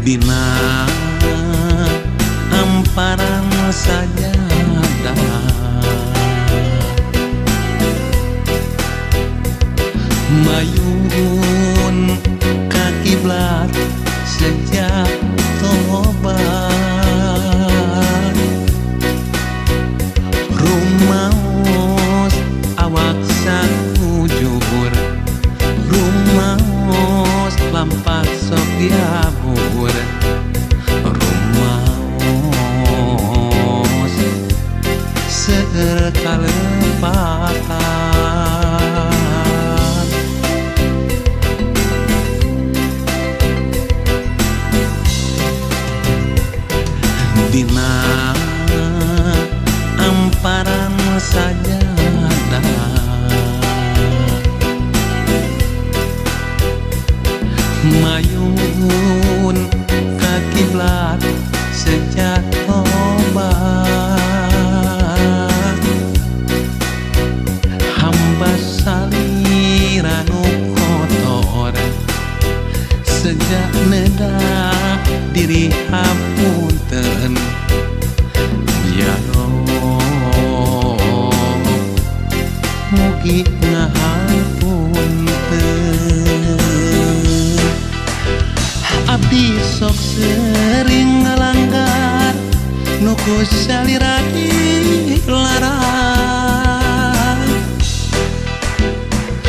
Dina hamparan sajadah mayun ka kiblat sejak tobat rumaos awak sakujur rumaos lampah sok diabur rumaos seueur kalepatan. Dina hamparan sajadah mayun ka kiblat sejak tobat hamba salira nu kotor sejak nedah diri hapunten ya Rob mugi ngahapunten. Abdi sok sering ngalanggar nu ku salira dilarang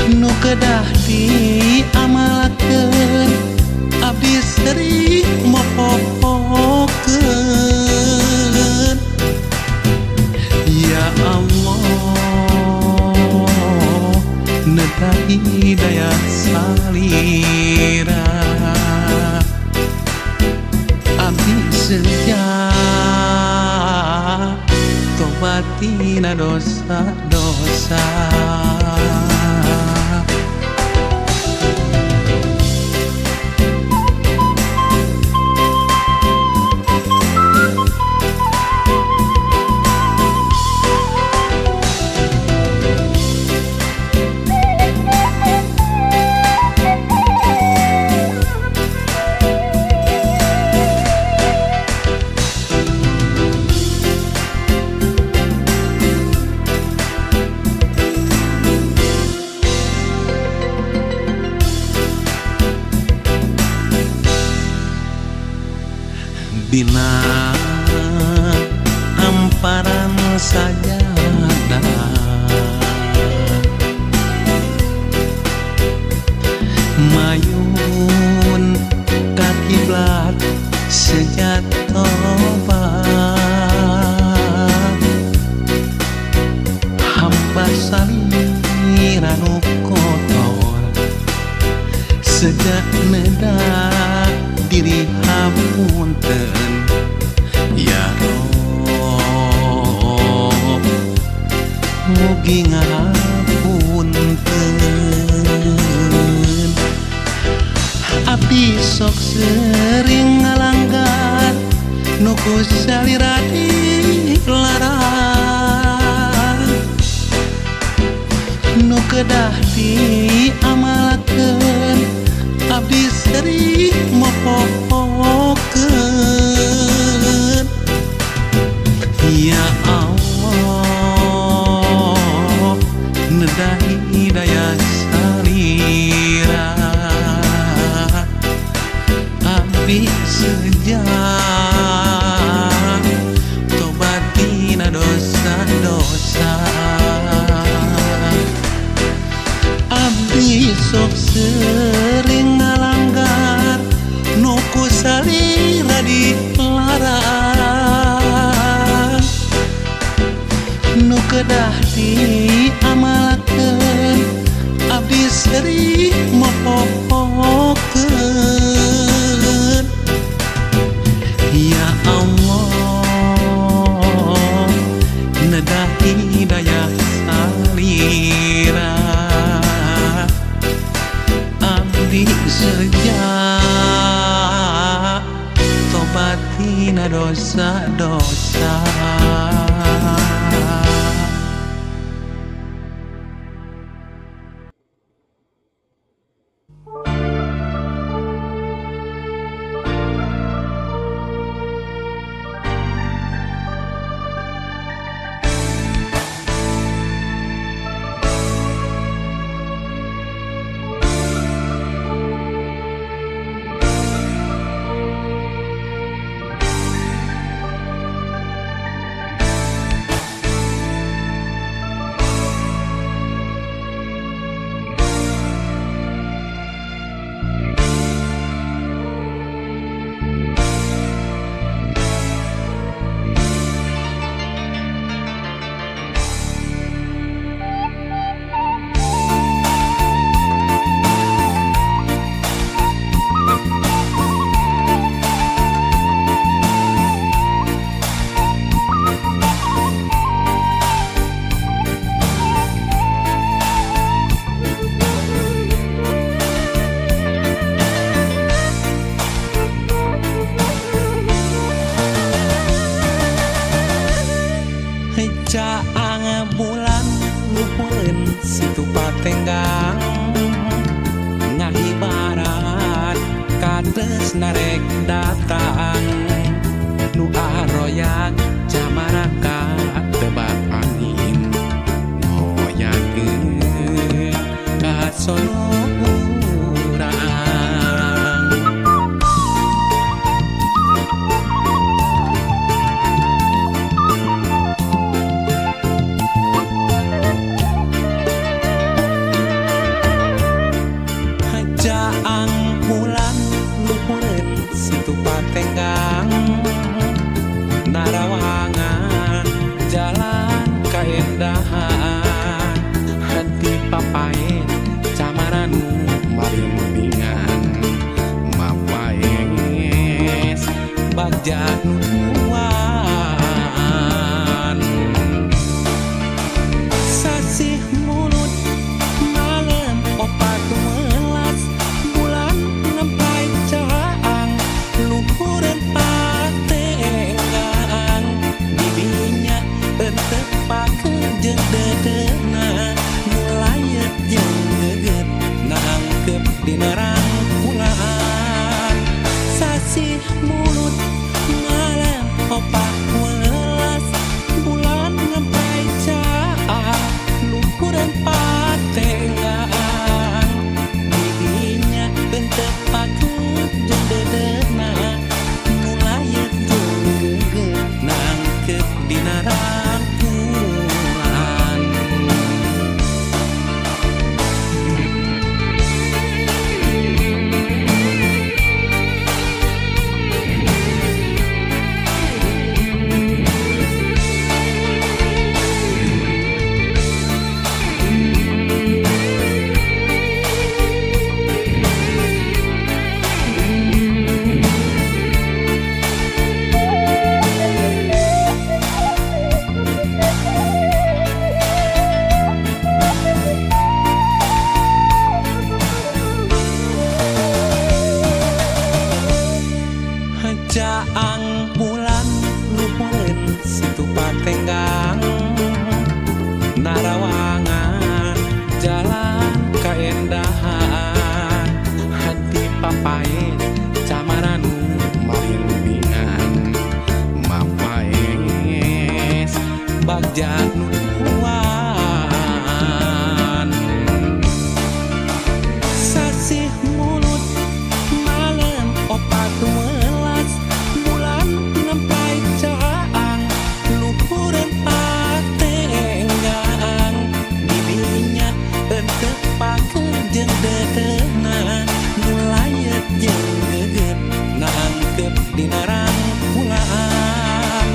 nu kedah diamalkeun abdi sering mopohokeun. Ya Allah neta hidayah salira abdi sejak tobat tina dosa-dosa. Dina hamparan sajadah mayun ka kiblat sejak tobat hamba salira nu kotor sejak nedah diri hapunten ya Rob mugi ngahapunten. Abdi sok sering ngalanggar nu ku salira dilarang nu kedah diamalkeun abdi sering mopohokeun. Ya Allah nedah hidayah salira abdi sejak tobat tina dosa-dosa. Abdi sok sering ngalanggar nu ku salira dilarang nu kedah diamalkeun abdi sering mopohokeun. Ya Allah nedah hidayah salira abdi sejak tobat tina dosa-dosa. Tresna rek datang nu aroyak camaraka tebak angin ngoyakeun ka sono urang. Jaang bulan luhureun situ patenggang narawangan jalan kaendahan hati papae camaranu marimbingan mapaes bagja nutuan sasih mulut malam opat welas bulan nempai caang luhureun patenggang didinya entep pakeun jeung dedeuna nu layet jeung geget nangkep dina rangkulan sasih mulut malam opat welas bulan nempai caang luhureun patenggang didinya entep pakeun jeung dedeuna nu layet jeung geget nangkep dina rangkulan. Jaang bulan luhureun situ patenggang narawangan jalan kaendahan hati papae camaranu marimbingan mapaes bagja nutuan sasih mulut malam opat welas bulan nempai caang luhureun patenggang didinya entep pakeun jeung dedeuna nu layet jeung geget nangkep dina rangkulan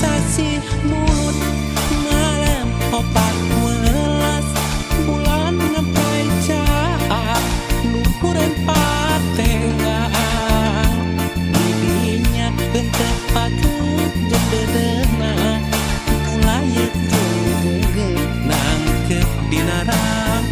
sasih mulut malam opat welas bulan nempai caang luhureun patenggang didinya entep pakeun jeung dedeuna nu layet jeung geget nangkep dina rangkulan.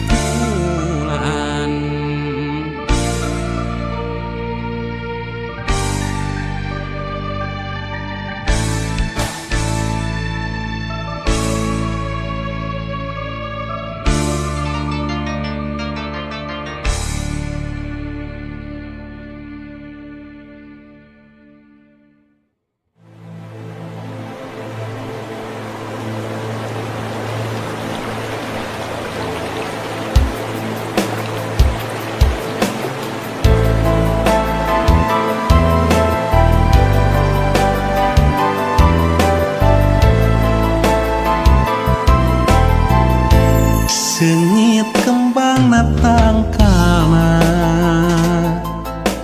Seungit kembang natangkalna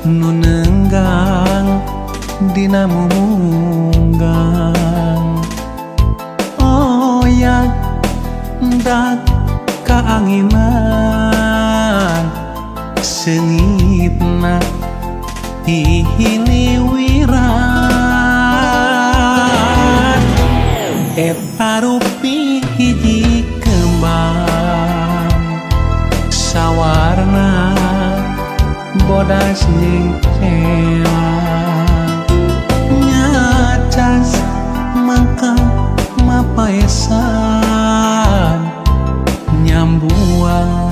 nu nenggang dina mumunggang oyak dak kaanginan seungitna hihiliwiran eta rupi hiji kembang sawarna bodas jeung celang nyacas mangka mapaesan nyambuang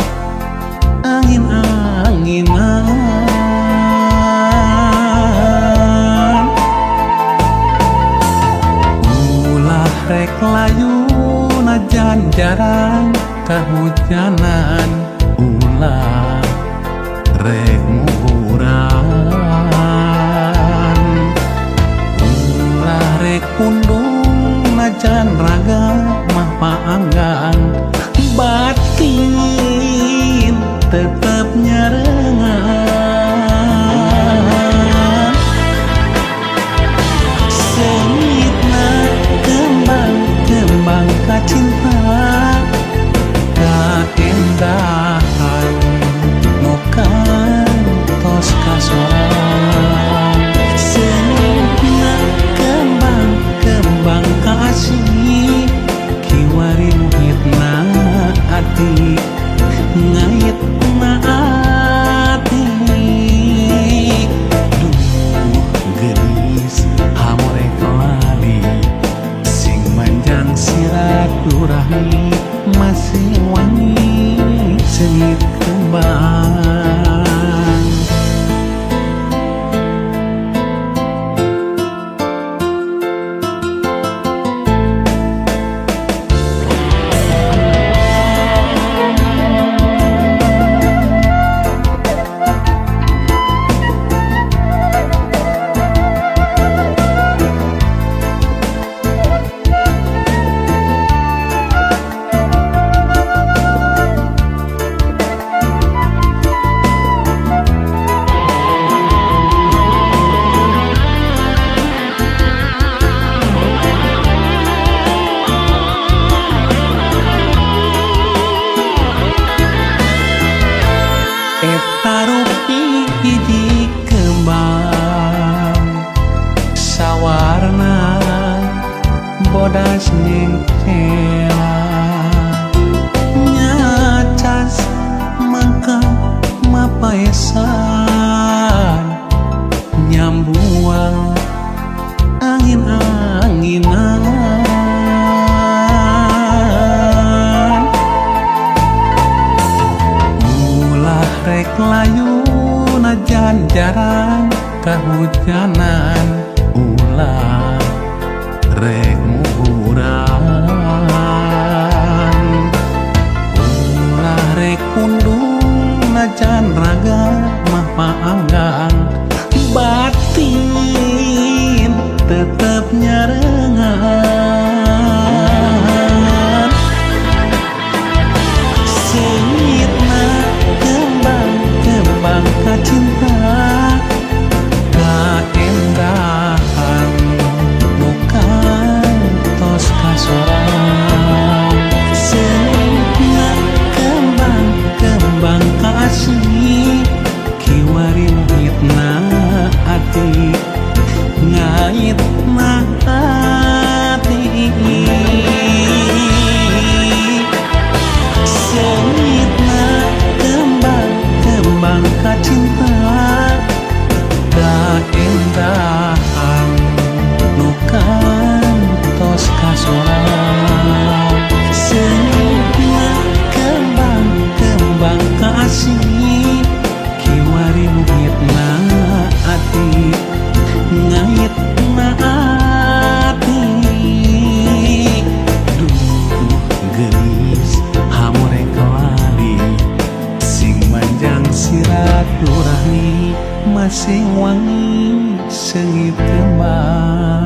angin-anginan. kahujanan ulah rek muhuran ulah rek pundung najan raga mah paanggang batin tetep nyarengan seungitna kembang-kembang kacinta kaendahan nu kantos kasorang seungitna kembang-kembang kasih kiwari muhitna ati ngaitna ati duh geulis hamore lali sing manjang silaturahmi masih wangi seungit kembang. Eta rupi hiji kembang sawarna bodas jeung cela nyacas mangka mapaesan nyambuang angin-anginan rek layu najan jarang kahujanan ulah rek muhuran ulah rek pundung najan raga mah paanggang batin tetep nyarengan seungitna kembang-kembang kacinta kaendahan nu kantos kasorang seungitna kembang-kembang kasih kiwari muhitna ati ngaitna ati seungitna kembang-kembang kacinta kaendahan nu kantos kasorang seungitna kembang-kembang kasih kiwari muhitna ati ngaitna ati duh geulis hamore lali sing manjang silaturahmi masih wangi seungit kembang.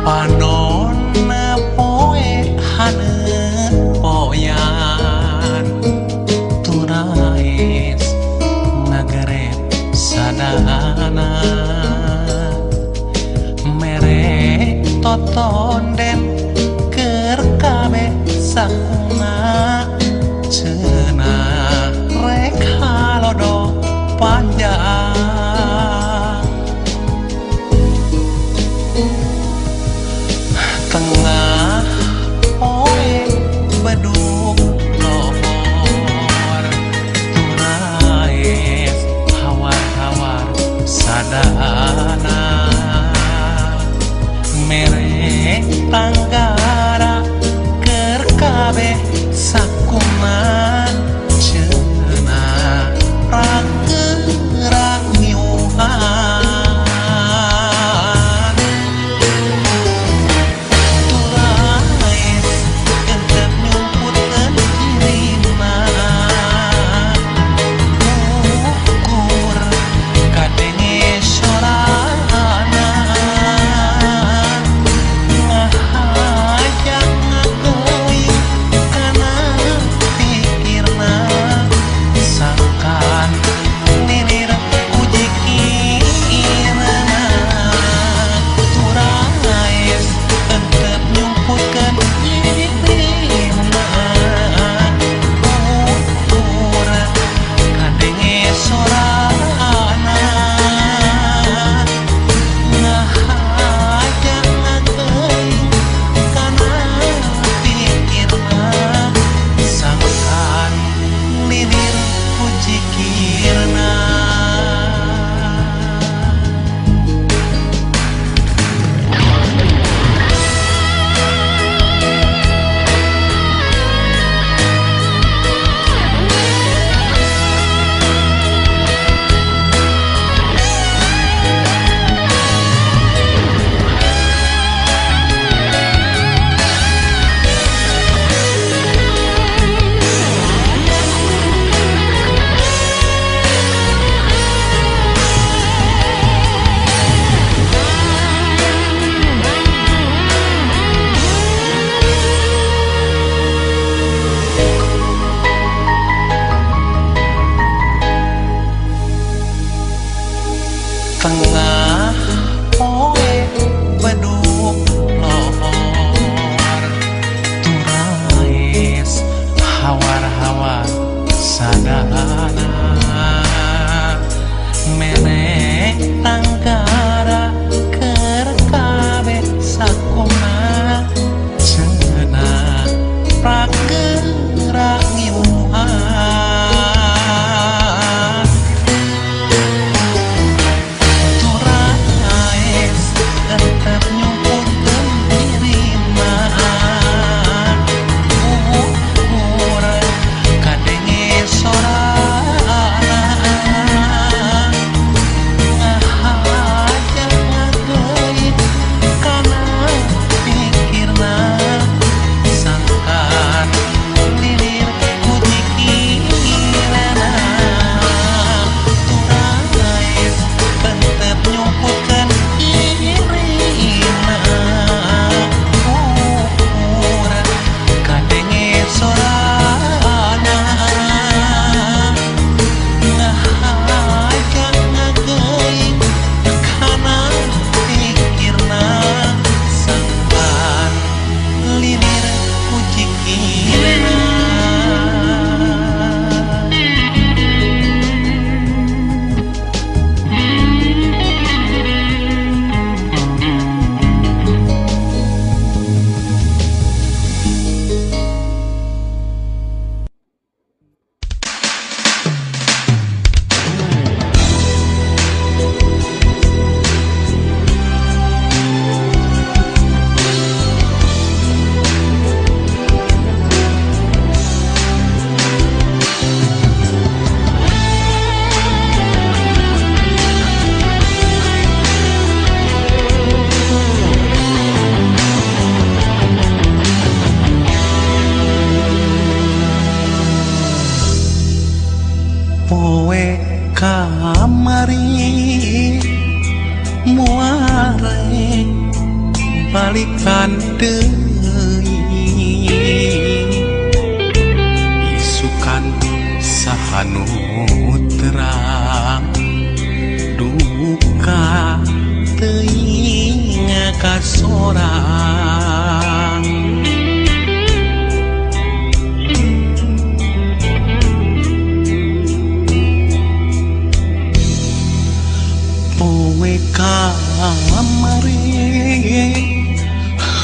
Panonna poe haneut poyan turaes ngageret sadana mere totonden keur kabeh Pahlawan sadana mere tanggara keur kabeh sakumna cenah prageura ngiuhan turaes tetep nyumputkeun dirina ukur kadenge sorana ngahaja ngageuit kana pikirna sangkan lilir ku jikirana turaes tetep nyumputkeun dirina ukur kadenge sorana ngahaja ngageuit kana pikirna sangkan lilir ku jikirna. Poe kamari muare balikan deui isukan sahanu terang duka teuing ka sorang. Poe kamari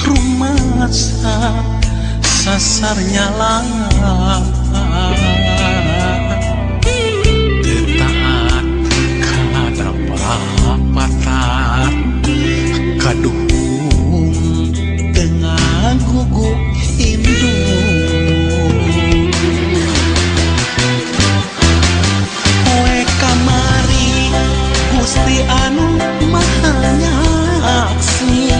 rumasa sasar nyala teu taat kana papatan kaduhung teu ngagugu indung. Poe kamari Gusti anu maha nyaksi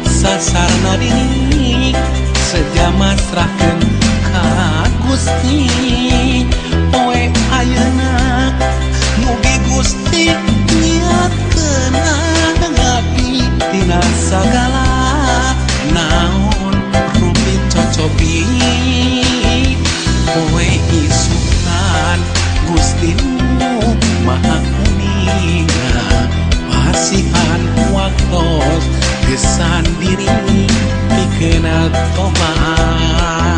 sasarna diri seja masrahkeun ka Gusti. Poe ayeuna mugi Gusti nyiatkeun abdi tina sagala naon rupi cocobi. Poe isukan Gusti nu maha kuninga pasihan waktos gesan diri pikeun tobat.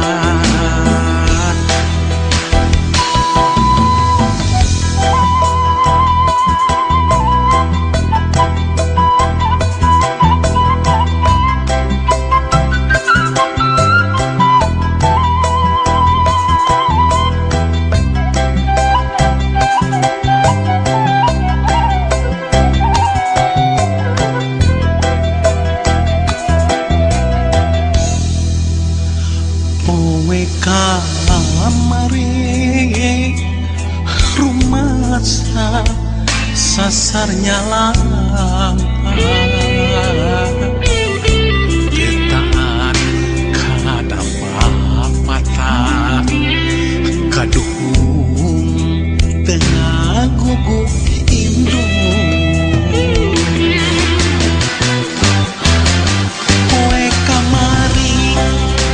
Poe kamari rumasa sasar nyala teu taat kana papatan kaduhung teu ngagugu indung. Poe kamari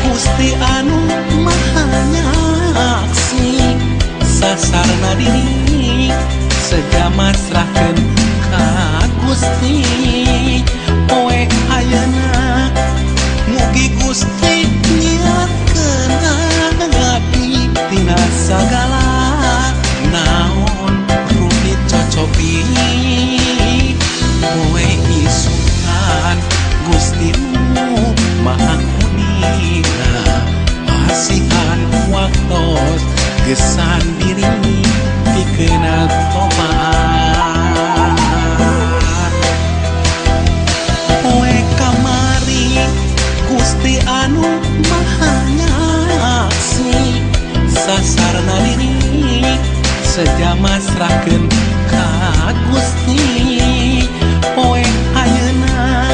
Gusti anu maha nyaksi sasarna diri seja masrahkeun ka Gusti. Poe ayeuna mugi Gusti nyiatkeun abdi tina Sagala naon rupi cocopi poe isukan Gusti nu Maha Uninga pasihan waktos gesan diri pikeun tobat. Poe kamari Gusti anu Maha Nyaksi sasarna diri seja masrahkeun ka Gusti. Poe ayeuna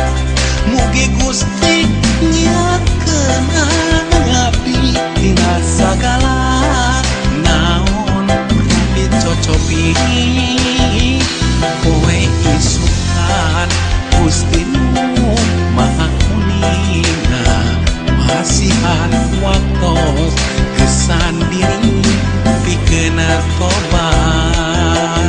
mugi Gusti nyiatkeun abdi tina sagala naon rupi cocopi poe isukan Gusti nu Maha Uninga masihan waktos gesan diri pikeun tobat.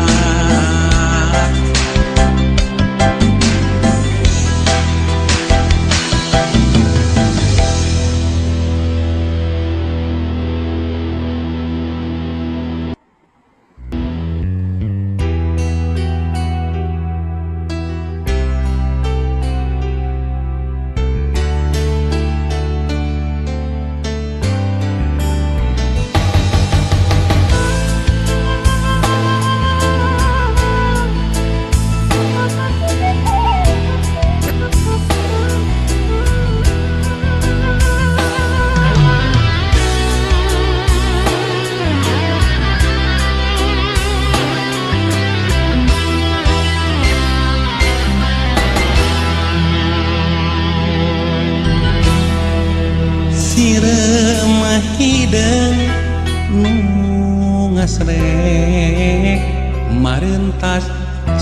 Hideung nu ngasrek marentas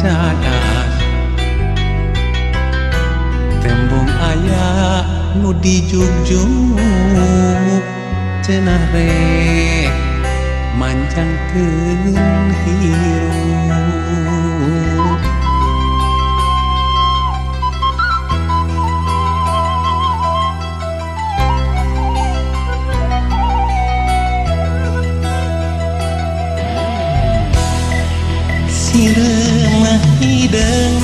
cadas tembong aya nu dijugjuk cenah rek manjangkeun hirup. Sireumah hideung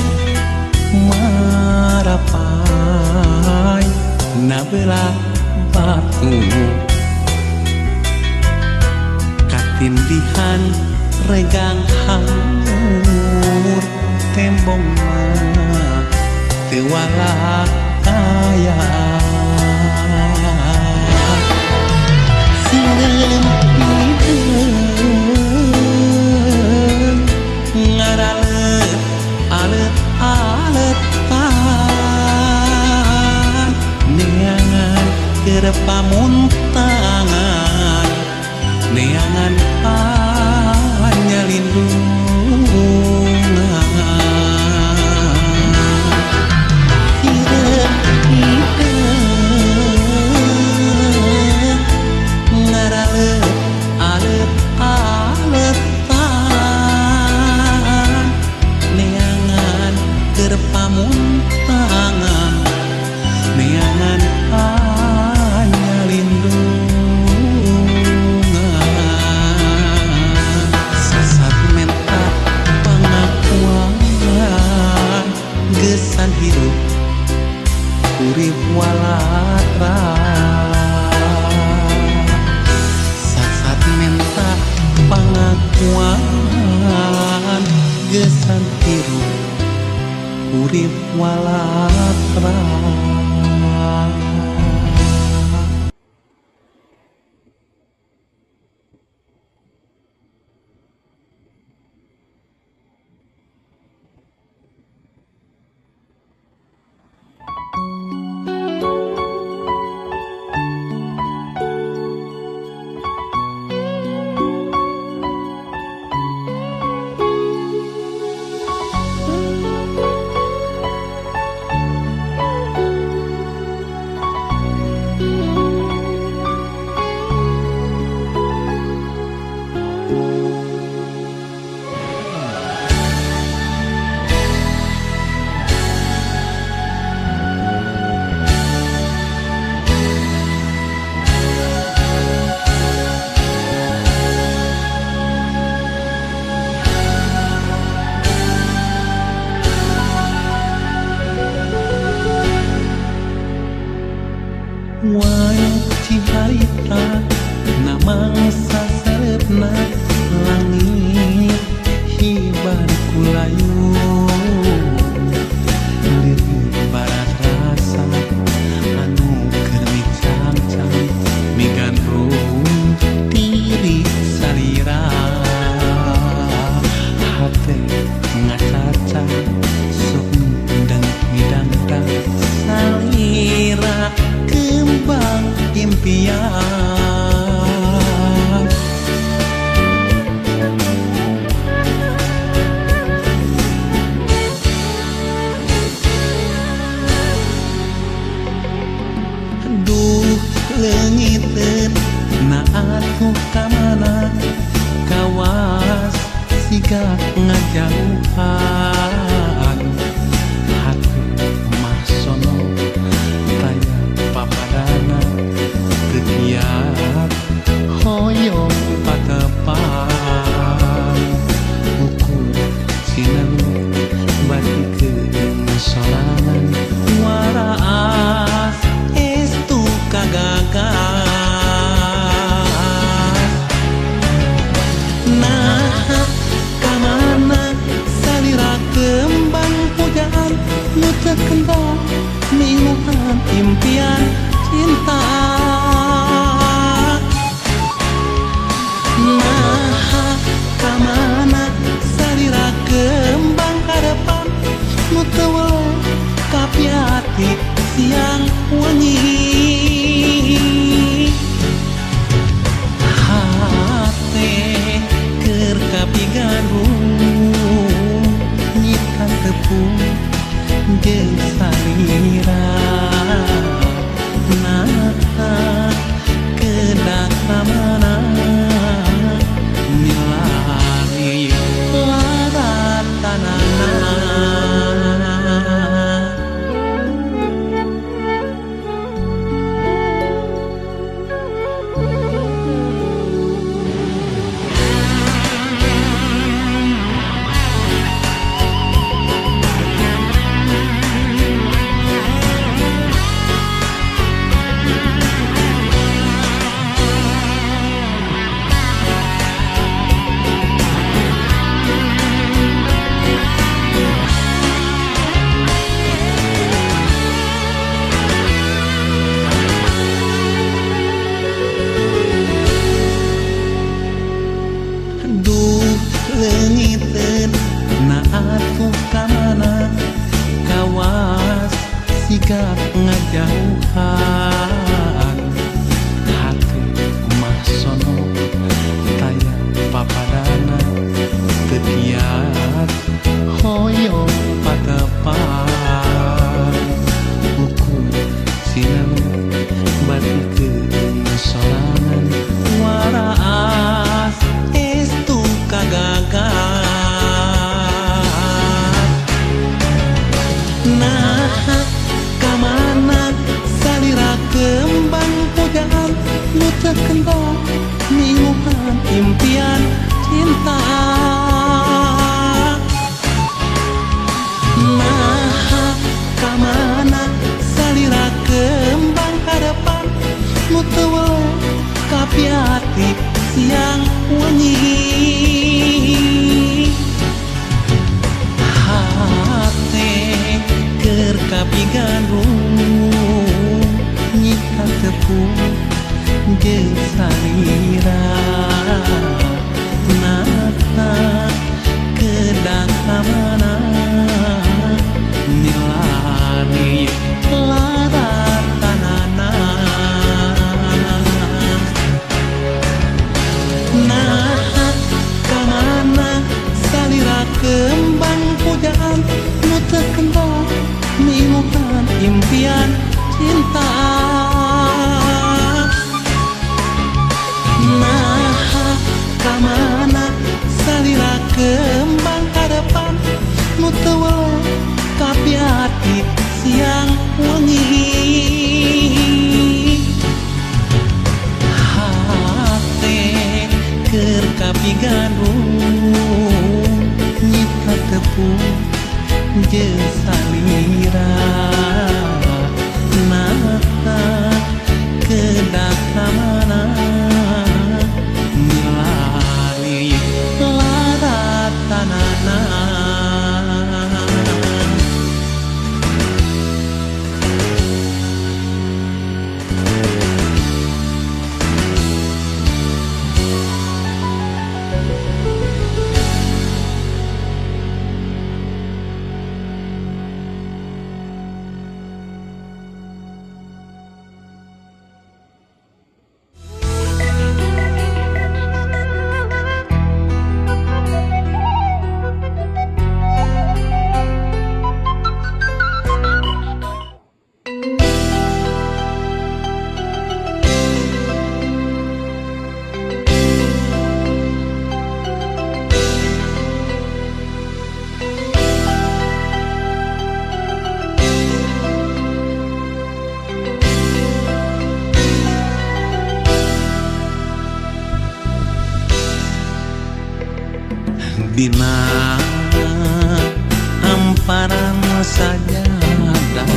marapai nabelah batu katindihan regang hanggur tembong mah teu walak aya. Sireumah hideung ngaralet alet-aletan neangan keur pamuntangan neangan panyalindungan. Hideung hideung ngaralet alet-aletan neangan keur pamuntangan neangan panyalindungan. Sasat menta pangakuan gesan hirup urip walatra. Sasat menta pangakuan gesan hirup urip walatra. siga ngajauhan hati mah sono taya papadana teu kiat hoyong patepang ukur sinelu bari keung sorangan waraas estu kagagas. Nah, kamana salira kembang pujaan nu teu kendang ninguhan impian cinta. Nah, kamana salira kembang harapan nu teu weleh kapiati siang wengi. Hate keur kapigaduh nyitan tepung jeung salira. Nah, kedah kamana milari laratanana. Duh leungiteun na atuh kamana kawas siga ngajauhan hati mah sono taya papadana teu kiat hoyong patepang ukur sinelu bari keung sorangan waraas estu kagagas. Nah, kamana salira kembang pujaan nu teu kendang ninguhan impian cinta. Nah, kamana salira kembang harapan nu teu weleh kapiati siang wengi. Hate keur kapigaduh nyitan tepung jeung salira. Nah, kedah kamana milari laratanana. Nah, kamana salira kembang pujaan nu teu kendang ninguhan impian cinta. Nah, kamana salira kembang harapan nu teu weleh kapiati siang wengi. Hate keur kapigaduh nyita tepung jeung salira. Nah, kedah kamana milari laratanana. Dina hamparan sajadah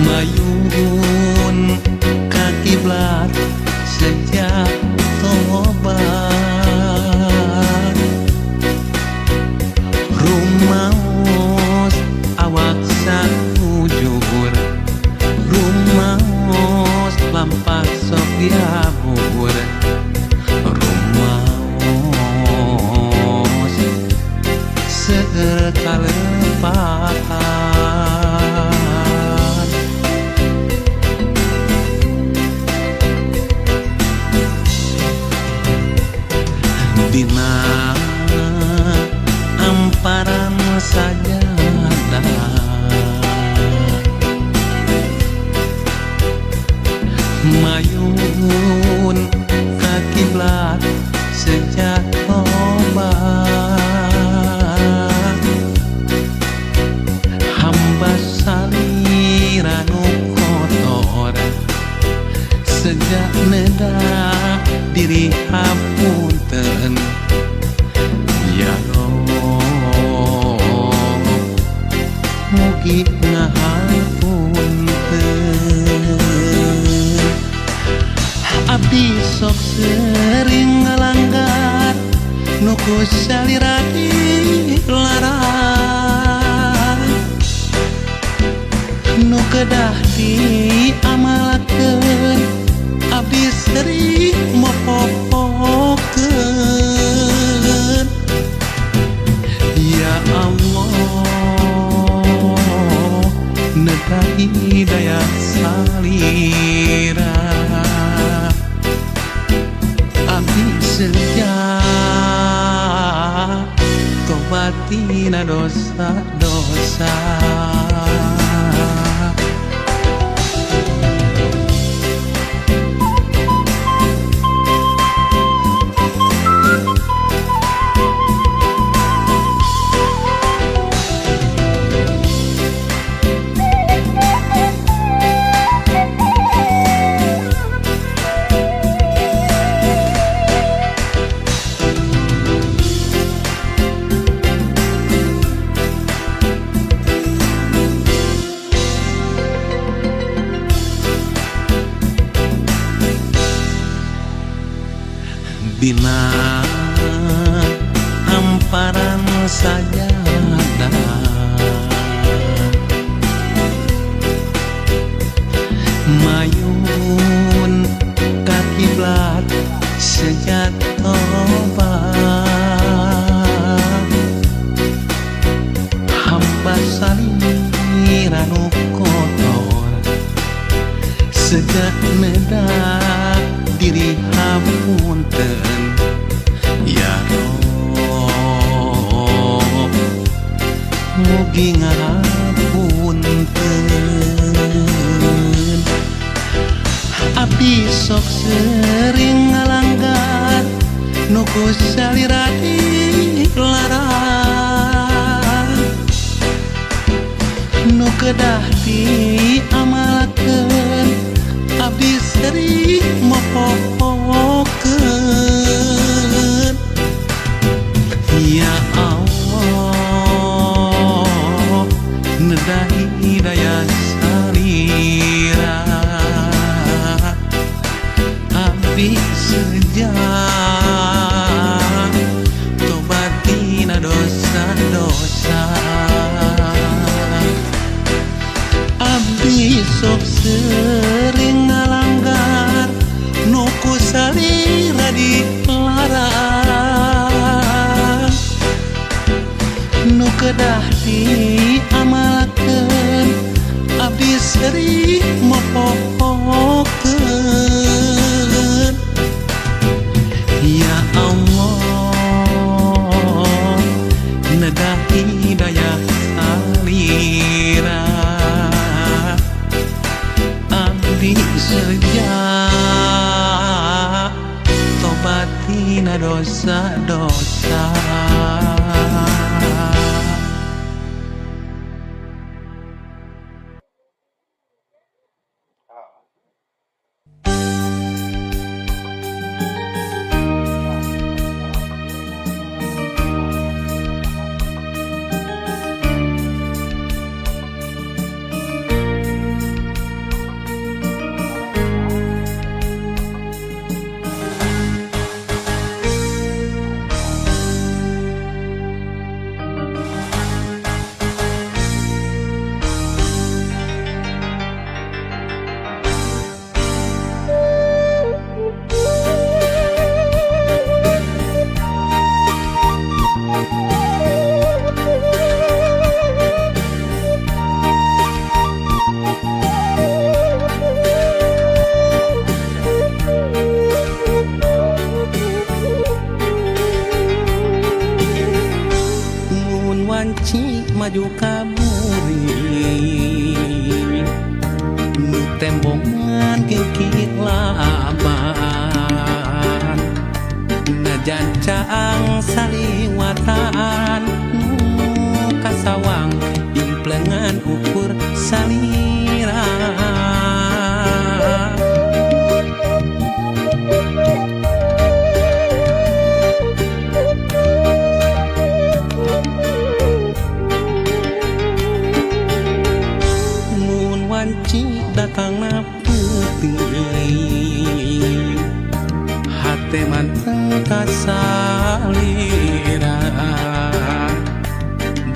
mayun ka kiblat sejak tobat rumaos awak sakujur rumaos lampah sok diabur rumaos seueur kalepatan. Dina hamparan sajadah mayun ka kiblat sejak tobat hamba salira nu kotor sejak nedah diri hapunten ya Rob mugi ngahapunten. Abdi sok sering ngalanggar nu ku salira dilarang nu kedah diamalkeun abdi sering mopopokeun. Ya Allah nedah hidayah salira abdi sejak tobat tina dosa-dosa. Dina hamparan sajadah mayun ka kiblat sejak tobat hamba salira nu kotor sejak nedah diri hapunten ya Rob mugi ngahapunten. Abdi sok sering ngalanggar nu ku salira dilarang nu kedah diamalkeun abdi sering mopopokeun. Ya Allah nedah hidayah salira abdi sejak tobat tina dosa-dosa. Abdi sok sering ngalanggar nu ku salira dilarang nu kedah diamalkeun abdi sering mopopokeun. Ya Allah nedah hidayah salira abdi sejak tobat tina dosa-dosa. Ah. maju ka buri nu tembongan kikit laban najan caang saliwatan nu kasawang implengan ukur salira. Mun wanci datangna peuting hate manteng kasalira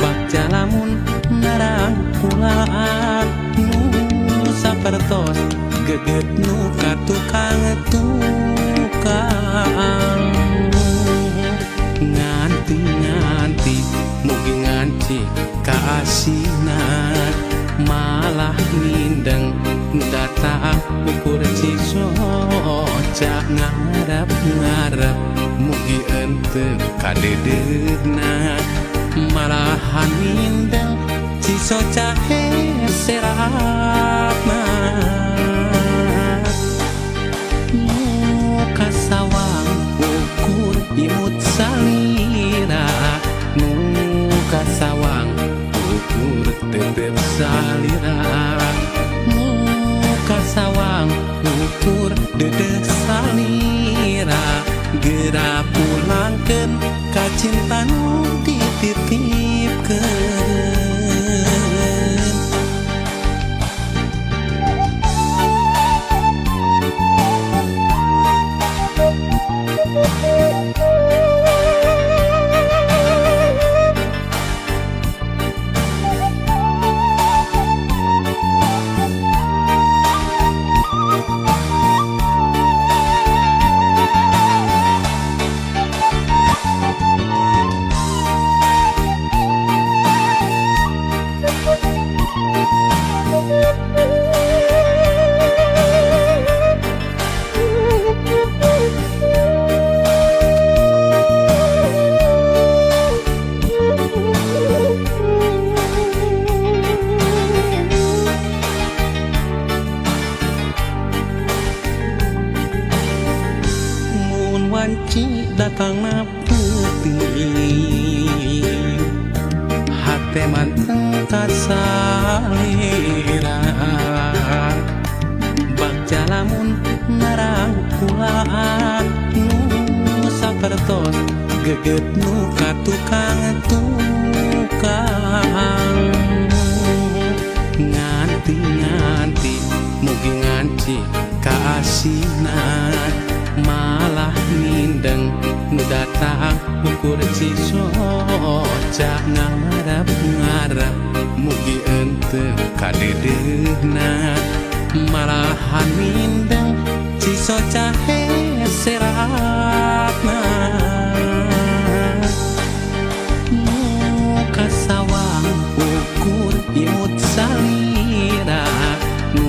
bagja lamun narangkulaan nu sapertos geget nu ka tukang tukang nganti-nganti mugi nganti kaasinan malah mindeng datang ukur cisoca ngarep-ngarep mugi ente kadedeuna malahan mindeng cisoca heserapna nu kasawang ukur imut salira nu kasawang ukur tetep salira nu kasawang ukur dedeh salira geura pulangkeun ka cinta nu dititipkeun. Mun wanci datangna peuting hate manteng kasalira bagja lamun narangkulaan nu sapertos geget nu ka tukang tukang nganti-nganti mugi nganti kaasinan malah mindeng nu datang ukur cisoca ngarep-ngarep mugi ente kadedeuna malahan mindeng cisoca heserapna nu kasawang ukur imut salira nu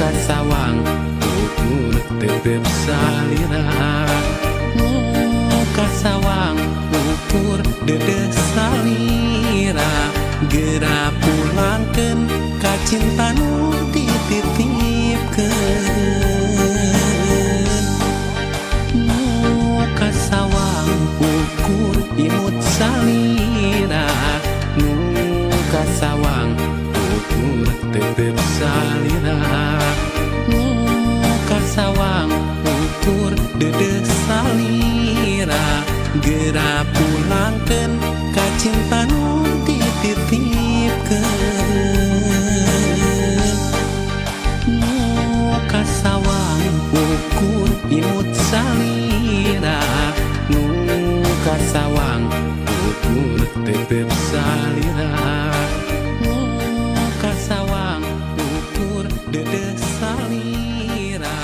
kasawang ukur tetep salira nu kasawang ukur dedeh salira geura pulangkeun ka cinta nu dititipkeun nu kasawang ukur imut salira nu kasawang ukur tetep salira nu kasawang ukur dedeh salira geura pulangkeun ka cinta nu dititipkeun nu kasawang ukur imut salira nu kasawang ukur tetep salira nu kasawang ukur dedeh salira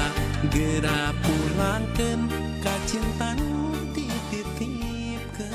geura pulangkeun ka cinta nu dititipkeun.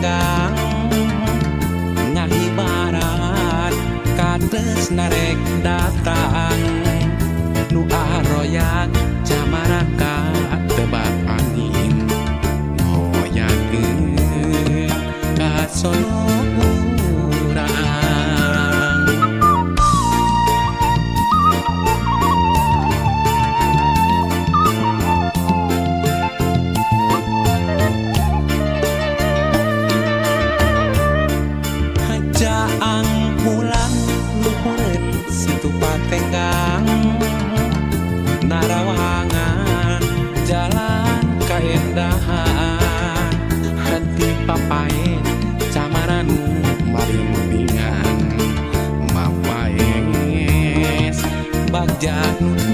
Patenggang ngahibaran katresna rek datang nu aroyak camaraka tebak angin ngoyangkeun ka Solo urang. Jaang pulang luhureun Situ Patenggang narawangan jalan kaendahan hati papae camaranu marimbingan mapaes bagja nu.